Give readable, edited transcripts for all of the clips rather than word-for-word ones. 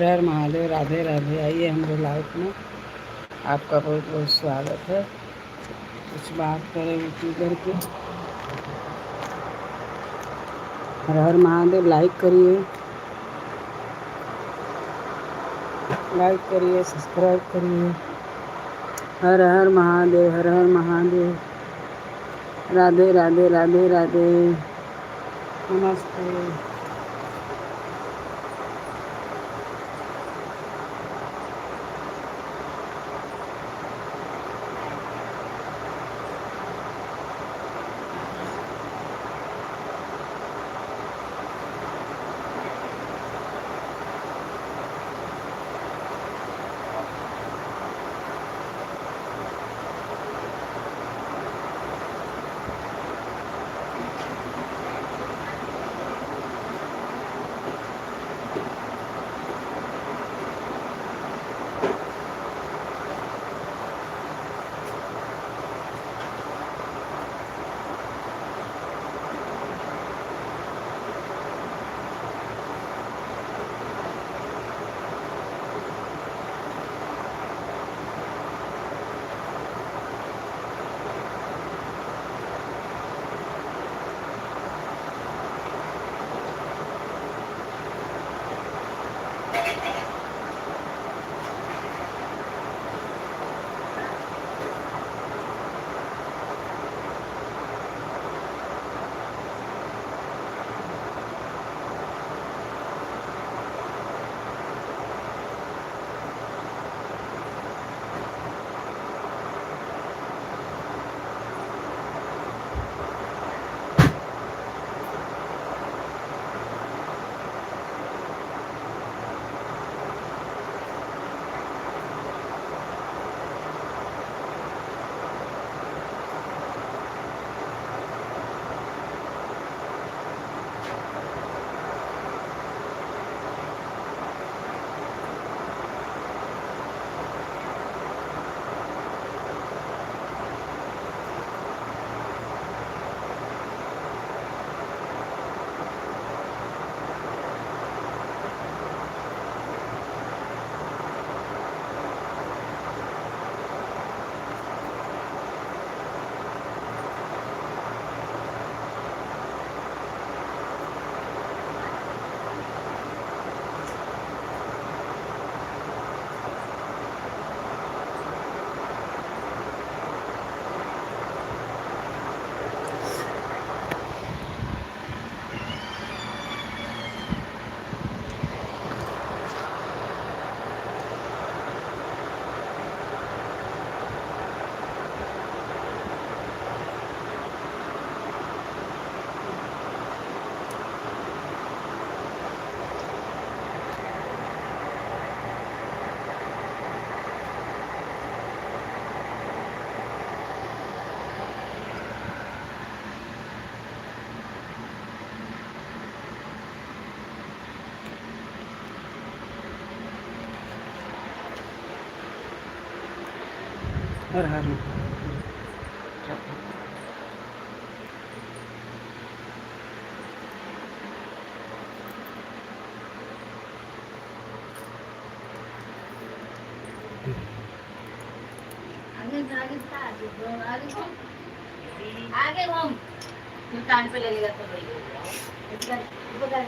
हर हर महादेव, राधे राधे। आइए हमारे लाइफ में आपका बहुत बहुत स्वागत है। कुछ बात करें यूट्यूबर की। हर हर महादेव। लाइक करिए, लाइक करिए, सब्सक्राइब करिए। हर हर महादेव, हर हर महादेव। राधे राधे, राधे राधे। नमस्ते। हर हर महादेव। आगे आगे आगे आगे घूम, आगे घूम, फिर कान पे लगेगा तो भाई ऊपर ऊपर कर।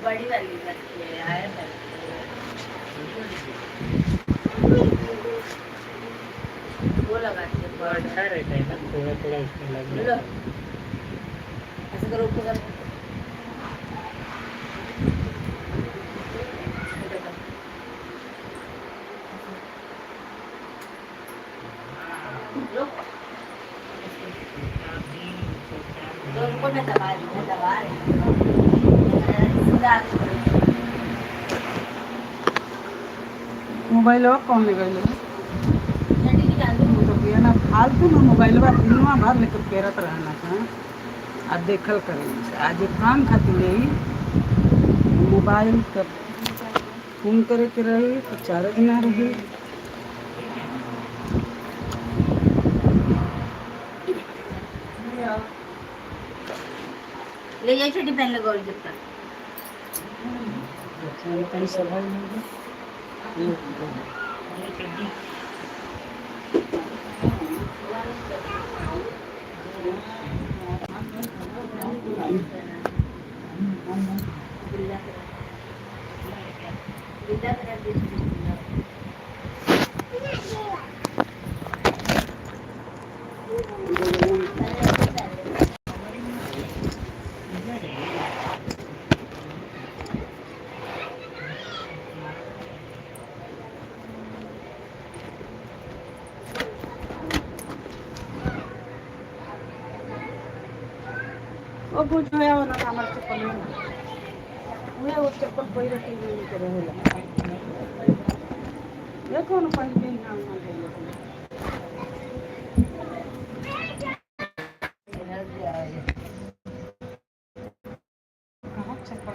बड़ी वाली रखी है आया था, वो लगाती है बर्ड। अच्छा रहता है ना, थोड़ा थोड़ा उसमें लग लो। जाता है। ऐसे करो, ऊपर करो। इधर करो। लो। तो रुको, मैं दबा रही हूँ, मैं दबा रही हूँ। सीधा आगे करो। मोबाइलवा कौन ले गइल? चड्डी निकाल दो। तो बिया ना फालतू में मोबाइलवा दिनवा भर लेके पेरत रहना था आ देखल करें। आज काम खातिर रही मोबाइल, तब फोन करे के रही तो चार्ज ना रही। ले जाइए छोटी पहन लो गौरी चप्पल। तनी सभा में गिल्ला करा, गिल्ला करा दे। ओ बुझो ना हमार चप्पल है ना, उहे वो चप्पल पहिर के ही के रहेला। देखो ना पहिर के ना ना गइल। कहाँ चप्पल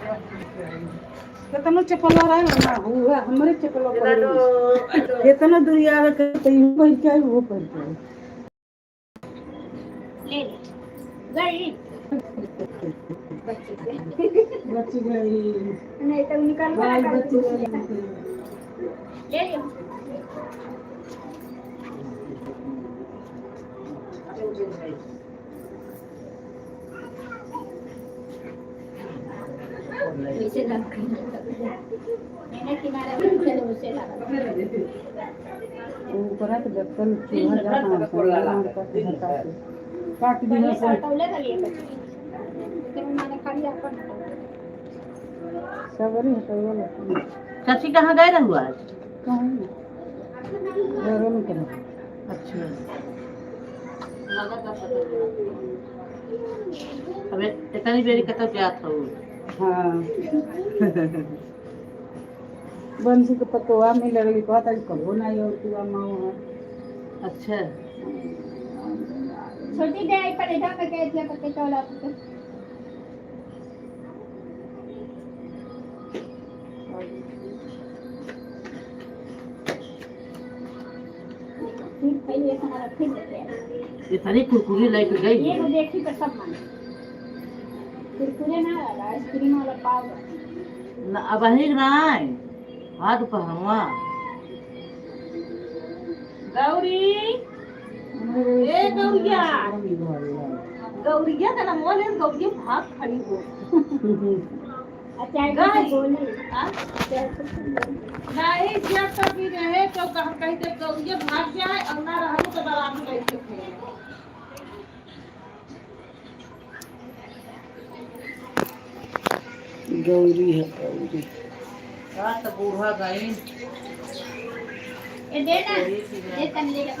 केतनो चप्पल रहे ना, उहे हमरे चप्पल पहिर केतनो दूरी आवे के त इहो पहिर के आई, उहो पहिर के आई। ले ले गई बच गई। नहीं तो निकाल। बाल बच गई। ले लियो। वैसे लग मैंने किनारे में उसे लगा। ऊपर के देखल चूहा जाता है, काट दिया से। हटौले रहिए तो मैंने खाली अपन सबरी हटौले। चाची कहाँ गए रहू आज? कहाँ घरों में करो। अच्छा, अबे इतनी बेरी कतौ जात हो? हाँ, बंसी के पतवा में लगली, कहता कबो ना और तू माऊ है। अच्छा। छोटी दे आई पर इधर में गए थे पत्ते चौला पत्ते। ठीक पहले हमारा फिर देते हैं। इतनी कुरकुरी लेके गई। ये वो देखी पर सब माने कुरकुरे ना वाला आइसक्रीम वाला पाव। ना अब ही ना आए हाथ पहनवा। गौरी, ए गौरिया, गौरिया का नाम ले, गौरिया भाग खड़ी हो। अच्छा। गई। बोली। हाँ? नहीं, जब तक भी रहे तो हम कहीं तक गौरिया भाग जाए और ना रहो तो बराबर बैठ के खेले। गौरी है गौरी। हाँ तो बूढ़ा गई। ये दे ना, दे तन ले जा।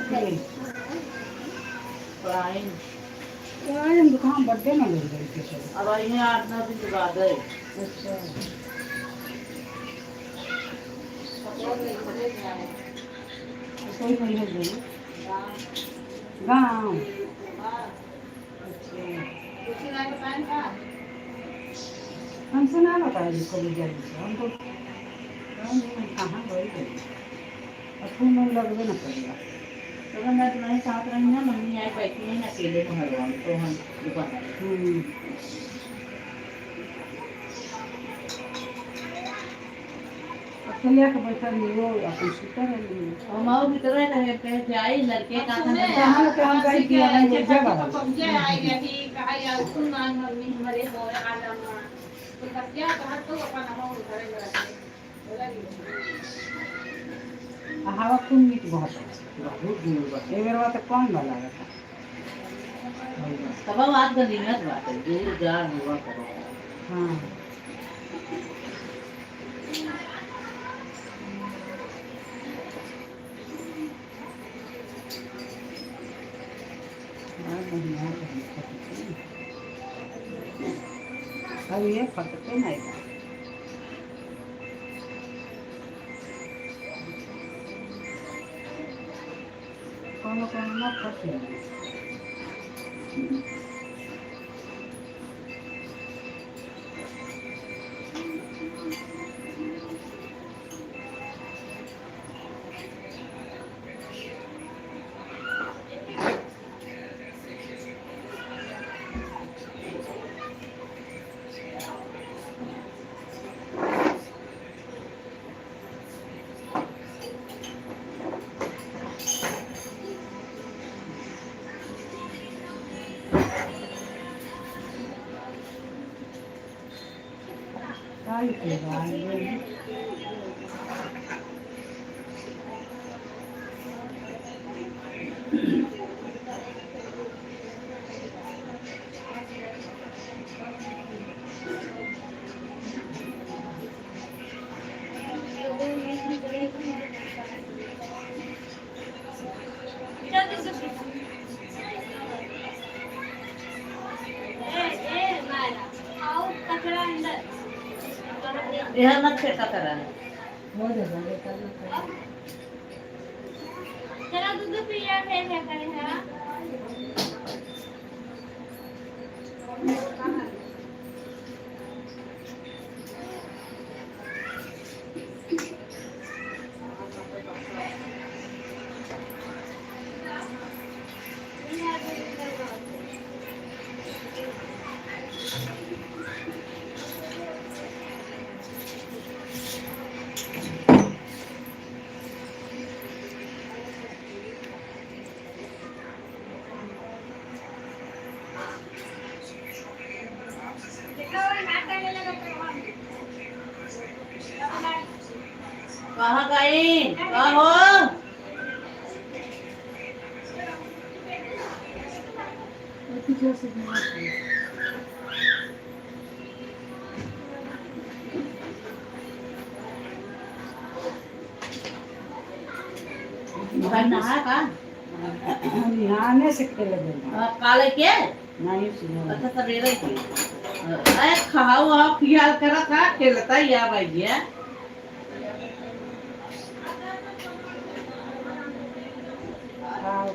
पढ़ाई। आज हम दुकान बर्थडे ना लग गई थी सब। अब आई है 8-9 दिन के बाद है। अच्छा। कोई कोई है गई गाँव। अच्छा, हमसे ना बताया जी कभी जाए हमको कहाँ गई गई और फोन वोन लगबे ना करेगा। तो मैं तुम्हारे साथ रही ना, मम्मी आई बैठी है ना अकेले में हरवा तो हम दुकान अकेले के बैठल रही वो अपन सुतल रही। हम और भीतर रहे कहे आई लड़के का। सुने। कहाँ के हम गई कि हम वो जगह। पहुंचे आई रही कहा या सुन मान मम्मी हमारे हो आलम तो क्या कहा तो अपन हम घरे रहे बोला। आ हवा खूब नीक बहुत। बहुत दूर बा। ए बेर तो कम बा लागत। तब बात गनीमत बात है, दूर जा हुआ करो। हाँ। हाँ, बढ़िया बढ़िया। अब ये फटते नहीं। कोनो कोनो ना फटे। काहे के बा? ए ए मारा आओ कचरा अंदर। यह मत फेंका करा। हो जाएगा कल। चला दूध पिया फिर क्या करे है। कहाँ गई कहाँ हो? पीछे से भी मत ले। भाई नहा का। निहाने से खेले देना। हाँ, काले के। नहीं सुनो। अच्छा सवेरे के अरे खाओ आओ खियाल करा था खेलता या भैया। खाओ।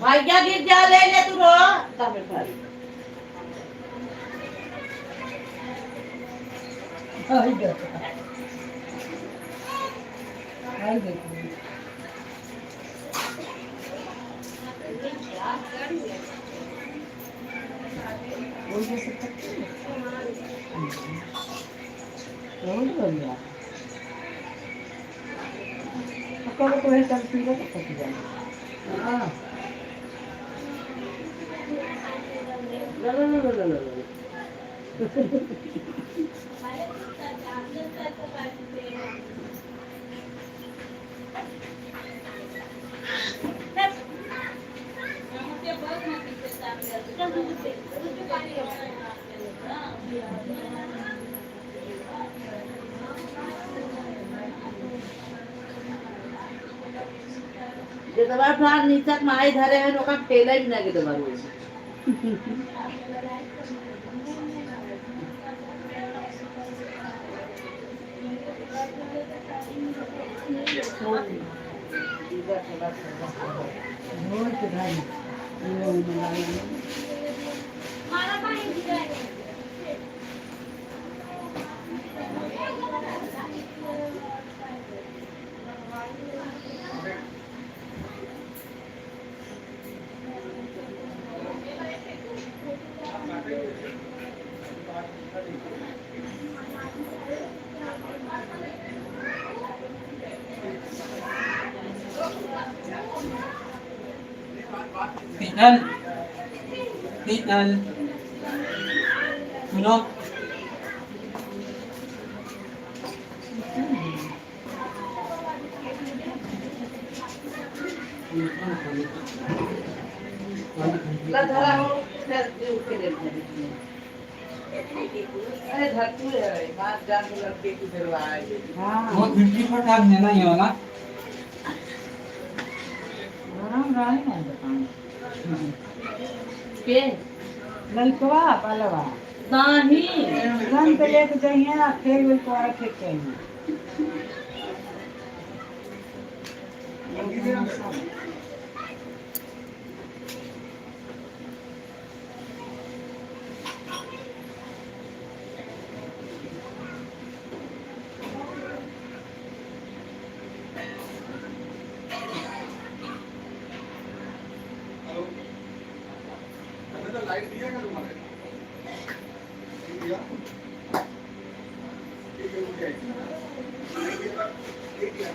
भैया गिर जा ले ले तू रो तब खाली। आई देखो, आई देखो। वो जैसे पत्ते बहुत बढ़िया। पकड़ो तो है चल पी लो तो पक जाए। हाँ लो लो लो लो लो लो। जे दवा फार नीचा माई धरे है ओका खेले भी ना के दवा रोज। रोज के भाई ये मिला। मारा पानी दिया। Tinal. Tinal. सुनो। ला धरा हो फिर उठ के ले ले। अरे धर तू है बात जान के लड़के की दिलवाए। हाँ। वो खिड़की पर टांग देना ये वाला। गरम रहे ना दुकान। के? ललकवा पालवा। नहीं। तुरंत लेके जाइए आ फिर वेल को फेंक के आइए। लाइट दिया क्या तुम्हारे? नहीं दिया? ठीक है, रुक जाइए। नहीं दिया, नहीं दिया।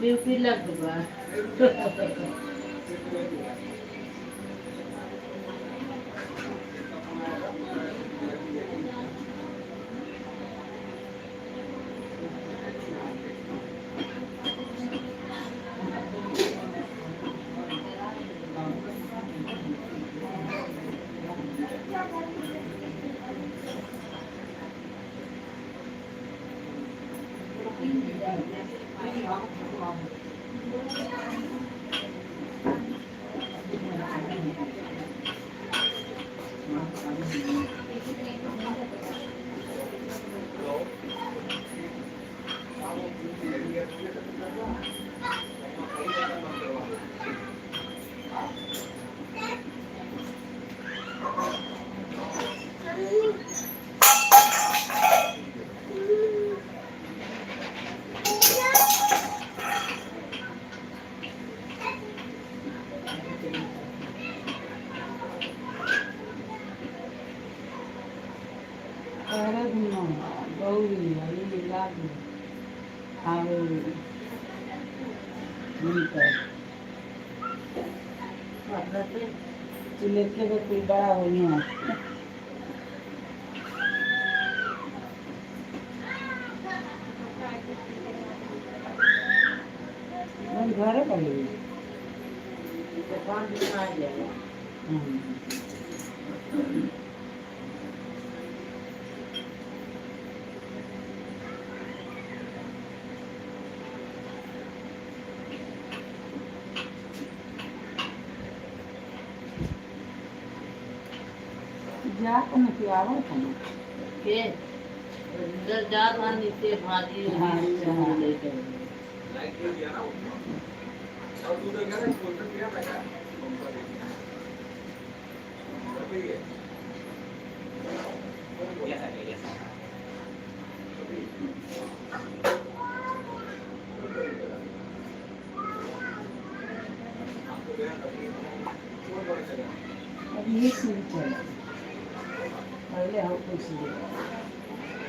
ड्यूटी लग बा। तोहरे दुनो गौरी ई लागी आवे उनकर मतलब से तू लेके भी कोई बड़ा होई है। मन घरे पर ही। दुकान भी आ जाएगा। हम्म। जा के न आवत है। के अंदर जा रहा नीचे भाजी हाँ, अच्छा। लेके। अब ये सीढ़ी चला पहले हम कुछ सीढ़ी।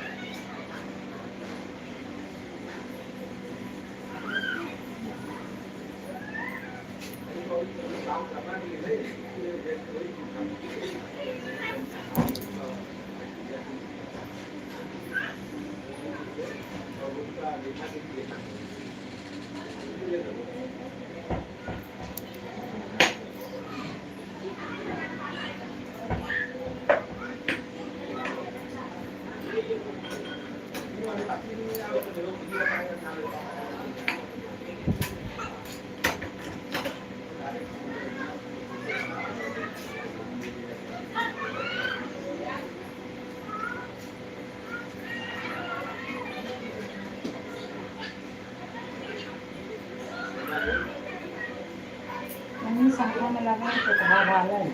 मम्मी संखा में लगा तो कहा भाला है।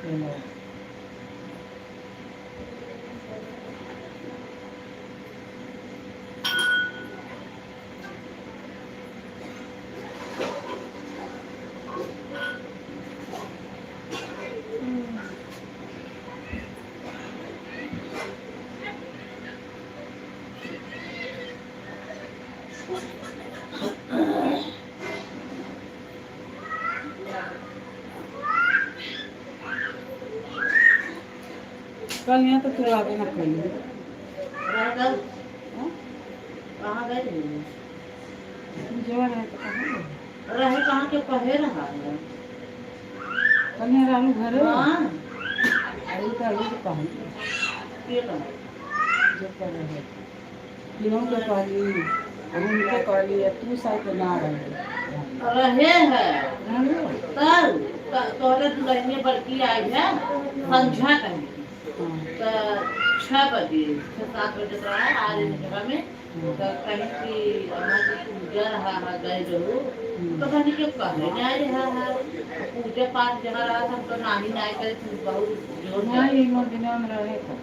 चलो। कल यहाँ तो तू आगे ना कहीं। रह गए। कहाँ गए? जो रहे तो कहाँ गए? रहे कहाँ के कहे रहा है। कल यहाँ रहलू घरे। हाँ। अरे तो अभी तो कहाँ के कहा? जो कर रहे तीनों के कहली और उनके कहली तू शायद ना रहे। रहे है। रहलू? तब तोहरे दुल्हनिया बड़की आई है संझा कहीं। हाँ। तो 6 बजे 6-7 बजे तो आया आ रहे जगह में तो कहीं कि अम्मा जी पूजा रहा है गए रहो तो कहने के कहे नहीं रहा है पूजा पाठ जहाँ रहा था हम तो नाही नाई करे तुम बहुत जोर से। नहीं इन दिनों में रहे था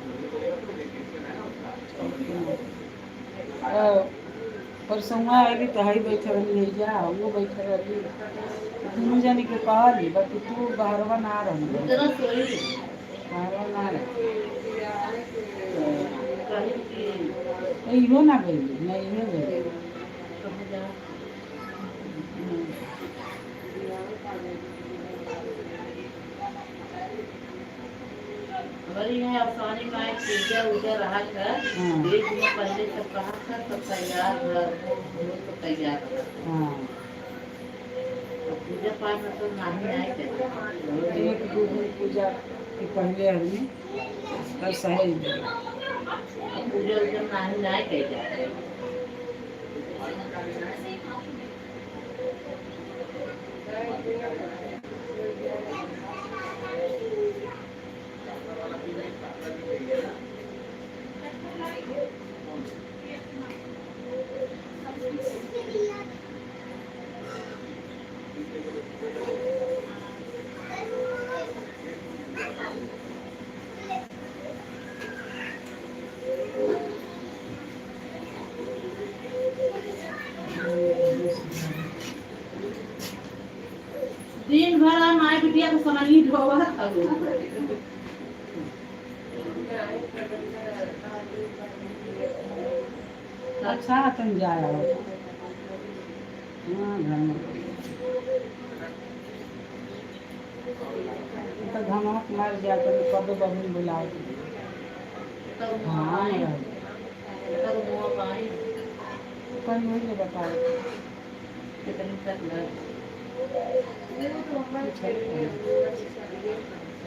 परसुआ आयली तो हई बैठे रही जा वो बैठे रही दुनू जनी के कहली बाकी तू बाहरवा ना रही। इतना सोई। बाहरवा ना रही। कहीं कि इहो ना गई ना इहो गई। कहाँ जा। हमारे यहाँ अफसानी में पूजा उजा रहा था। एक दिन पहले सब कहा था, सब तैयार है, सब तैयार है। तो पूजा पाठ में तो नहीं आए थे। 1-2 दिन पूजा के पहले आदमी तब सहेज दे। पूजा उजा नहीं आए कही जाते। दिन भर हम माई बिटिया को सामान ही ढोवा था। अच्छा तुम जाए आओ। हाँ, घर में तो घमक मार जाए तो कदो बबुन बुलाए। तब हाँ, तब मुँह पाई। कल वही बताओ। कितनी तक लग।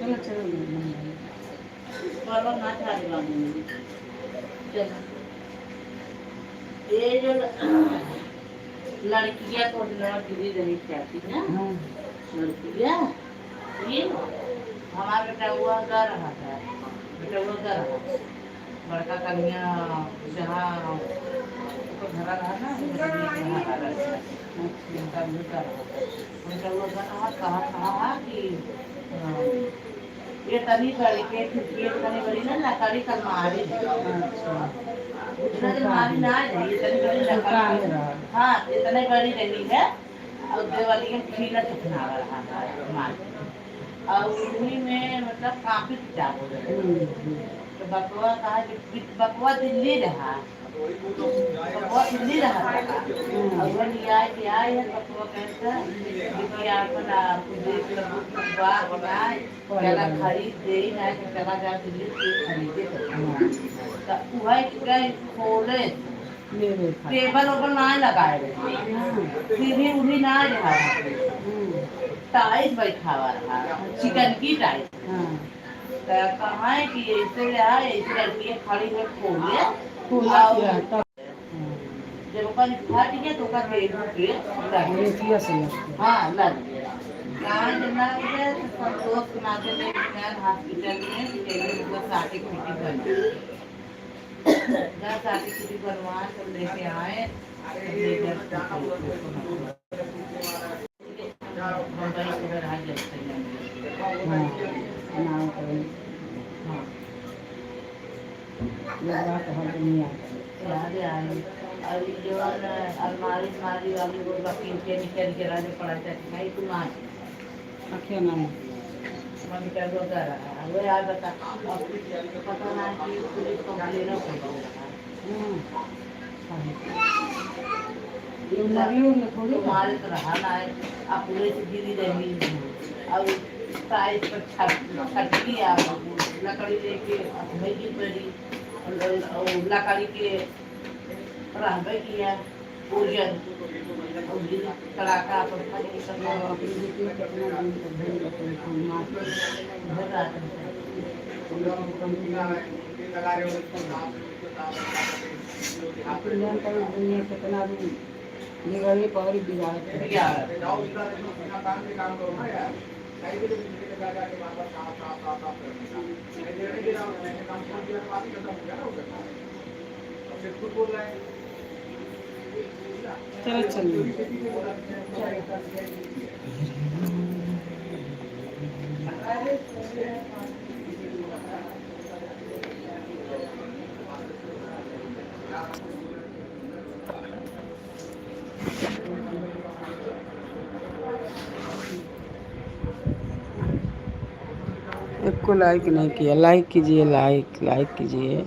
चलो चलो। परवा ना था रे बाबू। चल ये जो लड़कियां को गिरी रही चाहती ना। लड़कियां ये हमारा बेटा हुआ कर रहा था, बेटा हुआ कर रहा था। बड़का कन्या जहाँ घरा रहा ना, वहाँ रहा था। कर रहा था बेटा हुआ कर रहा, कहा कहा कि ये तनी बड़ी के ये तनी बड़ी ना लकड़ी का मारी। उतना दिन मारी ना रही, ये तनी बड़ी लकड़ी। हाँ, इतने बड़ी रही है और देवाली के खीला चुकना रहा है मार और उन्हीं में मतलब काफी किताब हो रहे। तो बकवा कहा कि बकवा दिल्ली रहा, बकवा दिल्ली रहा था और वह लिया के आए है। बकवा कहता कि अपन आपको देख लो चला खरीद दे ना, चला जा दिल्ली से खरीदे। तो वह गए खोले टेबल ओबल ना लगाए रहे, सीढ़ी उड़ी ना रहा, टाइल्स बैठावा रहा, चिकन की टाइल्स। तो कहा है कि ऐसे रहा, ऐसे लड़की खड़ी है खोले। जब ओकर फट गया तो ओकर टेबल के लग गया। हाँ, लग गया। कहाँ जब लग गया तो सब दोस्त नाते थे हॉस्पिटल में मतलब सर्टिफिकेट बन जहाँ सर्टिफिकेट बनवा सब लेके आए, लेकर बम्बई से रहा जब। हाँ, याद आए और जो अलमारी मारी वाली वो वकील के निकल के राजे पढ़ाई नहीं तुम आज मम्मी का वो कर रहा है, वो यार बता पता ना कि पुलिस कंप्लेन हो रहा है। तुम्हारे तो रहा ना है, अब पुलिस गिरी रही और टाइल्स पर छटकी आ लकड़ी लेके गिर पड़ी और लकड़ी के रहबे किया ओजन और गिरी कड़ाका पर फट के सब भर रहा था। कितना भी बिगड़े पर बिगाड़। काम करो ना यार, बार बार साफ साफ साफ साफ कर मैं दे रहा हूँ। मैंने काम छोड़ दिया तो बात ही खत्म हो गया ना उधर। अब फिर खुद बोल रहा है। चलो चलिए। एक को लाइक नहीं किया, लाइक कीजिए, लाइक लाइक कीजिए।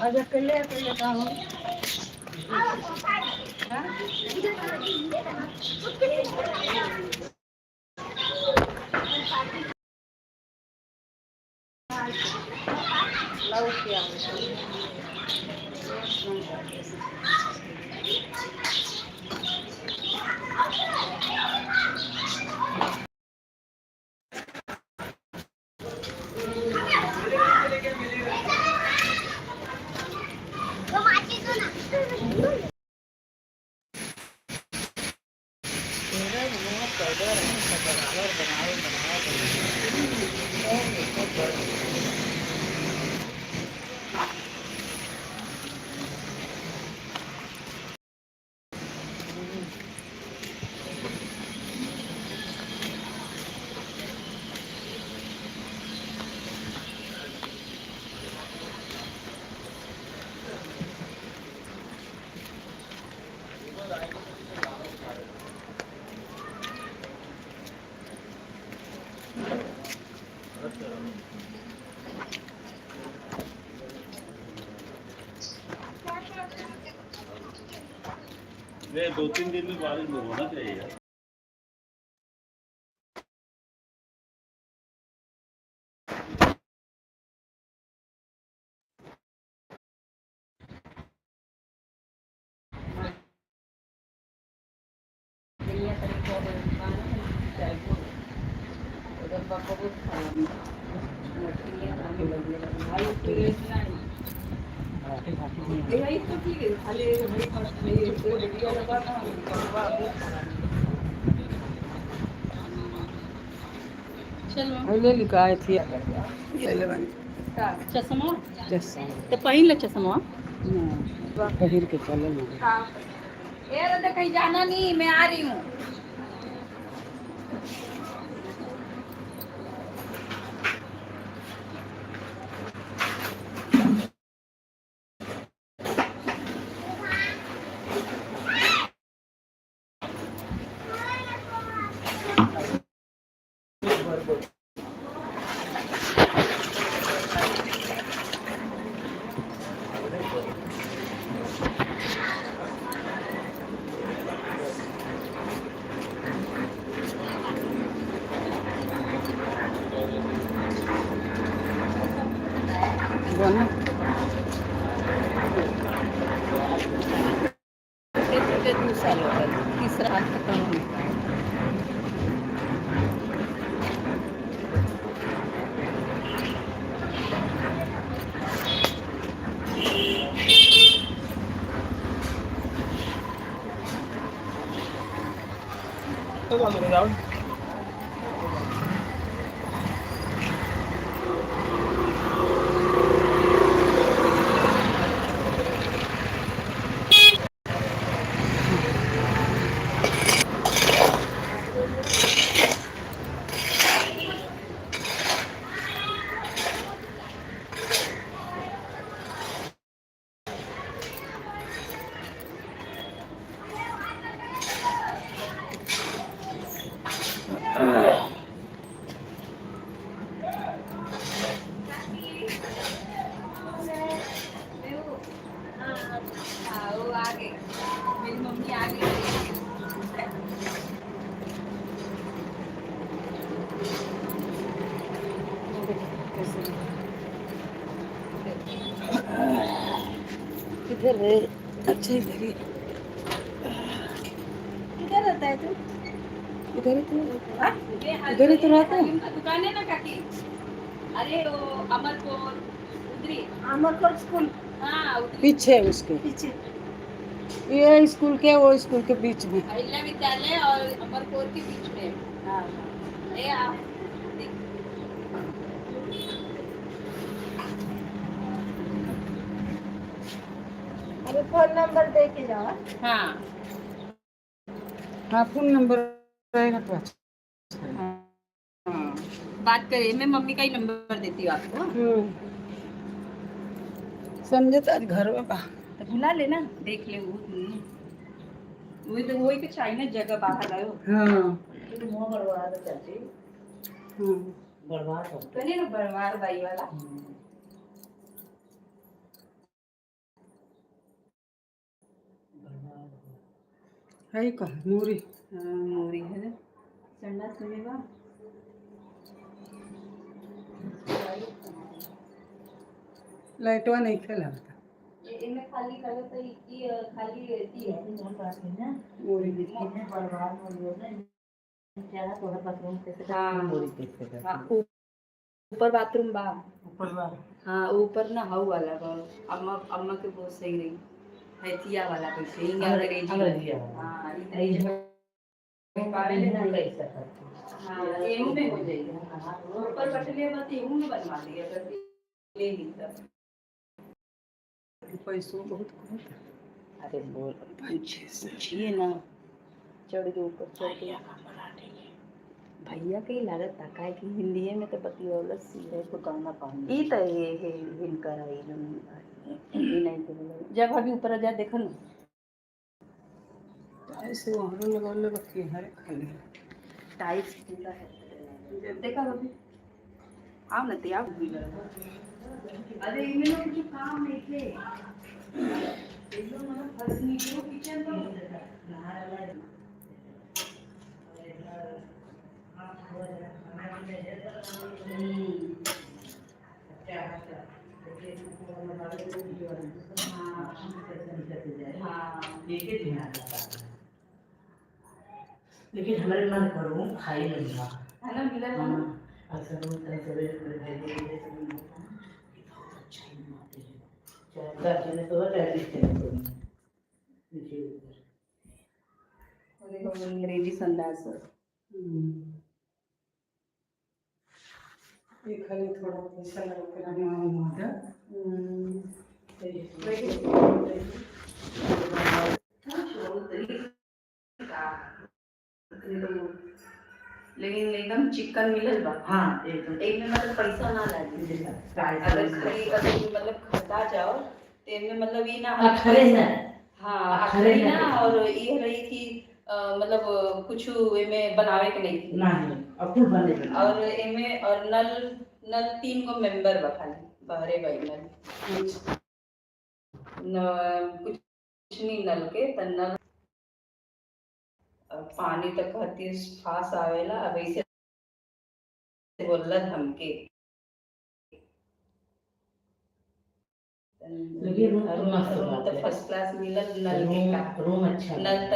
आज अकेले अकेले का हो। नहीं, 2-3 दिन में बारिश होना चाहिए यार। चलो। ले लिखा थी। चश्मा। चश्मा। तो पहिन ले चश्मा। पहिर के चलल। ए दादा, कहीं जाना नहीं, मैं आ रही हूँ। बना। टूटे 2 साल हो गए, तीसरा हाथ खत्म होने का है। इधर है। अच्छा इधर ही। किधर रहता है तू? इधर ही तो, हाँ? इधर ही तो रहता है। दुकान है ना काकी, अरे वो अमरकोट उधरी। अमरकोट स्कूल। हाँ, उधरी। पीछे है उसके। पीछे। ये स्कूल के, वो स्कूल के बीच में। अहिल्या विद्यालय और अमरकोट के बीच में। हाँ। ए आप अरे फोन नंबर दे के जाओ। हाँ। हाँ, फोन नंबर रहेगा तो अच्छा है। हाँ, बात करिए, मैं मम्मी का ही नंबर देती हूँ आपको। समझे तो आज घर में बा। तो बुला लेना, देख ले। वो वही तो, वही तो चाहिए ना जगह, बाहर आयो। हाँ। मुँह बढ़वा दो चाची। हाँ। बढ़वा दो। तो नहीं ना बरवार बाई वाला। है का मूरी? हाँ, मोरी है, संडास में बा। लाइटवा नहीं खेला। इनमें खाली करो तो ये खाली रहती है। मूरी। हाँ हाँ, ऊपर बाथरूम बा। ऊपर बा। हाँ, ऊपर ना हाउ वाला बा। अम्मा, अम्मा के बहुत सही रही हैतिया वाला कैसे हिंगा अंग्रेजी। अंग्रेजी वाला। हाँ, पावेले ना। हाँ, एहू में हो जाएगा। ऊपर बटले बा तो एहू में बनवा दिया, अगर ले ली तब। पैसों बहुत कम। अरे बोल, पूछिए ना, चढ़ के ऊपर चढ़ के भैया के ही लागत था काहे कि हिंदीए में तो बतियौलस सी। तो गाना पाऊंगी। ई तो ये हे हिनकर आई जोन ई नहीं तो बोला। जब अभी ऊपर जा देखो ना। ऐसे वहाँ लगौले रखी है खाली। टाइल्स पूरा है, देखा अभी। आओ ना ते, आओ। अरे इनमें ना कुछ काम नहीं थे, एकदम मतलब फर्श नीचे वो किचन तो हाँ। लेकिन हमारे मन करूँ खाई नहीं रहा। है ना, मिला था ना। अक्सर वो तरह सवेरे मेरे भाई को बोलते हैं, कि बहुत अच्छा ही बनाते हैं, चाहे 10 जने तो हो, चाहे 20 जने तो हो। नीचे ऊपर। वो देखो, वो अंग्रेजी संडास है। ये खाली थोड़ा पैसा लगा के रहने वाला माता। लेकिन एकदम चिकन मिलल बा। हाँ, एकदम। एक में मतलब पैसा ना लागे। अगर खरी अगर मतलब खरीदा जाओ तो इनमें मतलब ये ना अखरे ना। हाँ। अखरे अखरे ना। ना। और ये रही कि मतलब कुछ एमे बनावे के नहीं। नहीं, अब कुल बने बने। और एमे और नल, नल तीन गो मेंबर बा खाली, बहरे बाई नल न कुछ नहीं नल के त नल और पानी तक कहती है फास आवेला। अब ऐसे बोलत हमके। लेकिन रूम तो मस्त रूम बात तो है। फर्स्ट क्लास मिलल नल के रूम का। रूम अच्छा है। नल त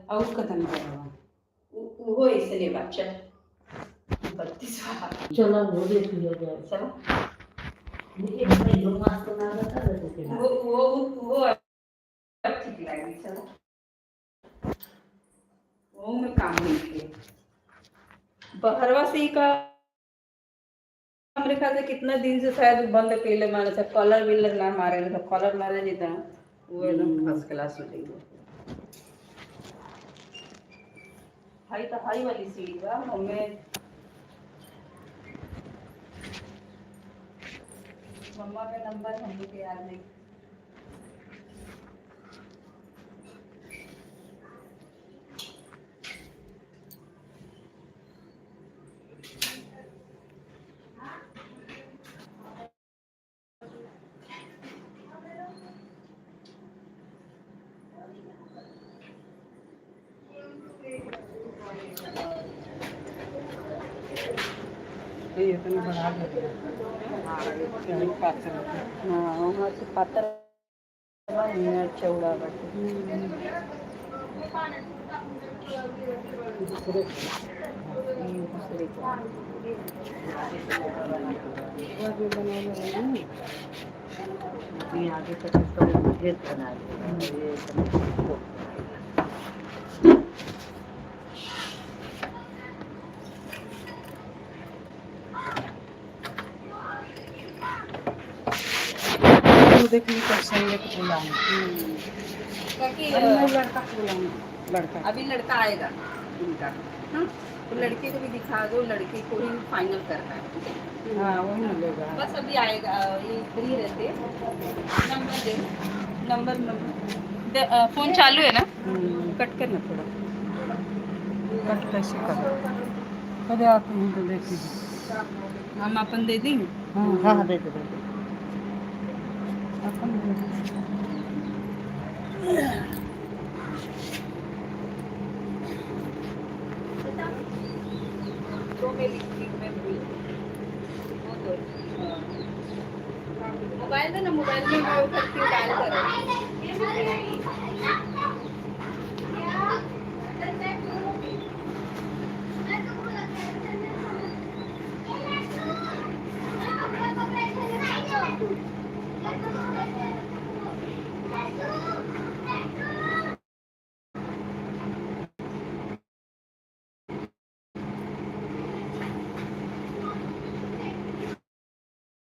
और कतन करवा? उहो ऐसने बा। चल, 32 बा। चलो, वो देख लिया जाए। चलो। लेकिन हमें जो मस्त ना बता दे तो। वो ठीक लागी। चलो, वो में काम नहीं किए। बहरवा से ही का हमरे ख्याल से कितना दिन से शायद बंद कइले माने से कलर विलर ना मारे, तो कलर मारे जितना वो एकदम फर्स्ट क्लास हो जाएगी। हाई तो हाई वाली सीढ़ी बा हमें। मम्मा का नंबर हम लोग के याद नहीं। ये इतना बढ़ा दे। हाँ, पात्र। हाँ, वहाँ से पातर। नियर चौड़ा बाटे। दूसरे के। ई दूसरे के। वो जो बनवले रहे ना, ये आगे तक इसका वो घेर बना दिया ये सब। वो देख ली कैसे लेके बुलाऊं। ताकि अरे मैं लड़का को बुलाऊं, लड़का। अभी लड़का आएगा इनका, हाँ? तो लड़के को भी दिखा दो, लड़के को ही फाइनल करना है, ठीक है? हाँ, वही ना लेगा। बस अभी आएगा, ये फ्री रहते। नंबर दे, नंबर नंबर दे, फोन चालू है ना? कट करना थोड़ा। कट कैसे करो? कदे आते हैं तो देखेंगे। हम अपन दे देंगे। हाँ। हाँ हाँ, दे दो दे दो। अपन दे देंगे। तो मैं लिखती हूँ, मैं भूल गई। वो तो मोबाइल दे ना, मोबाइल में मैं वो करती हूँ, डायल करो।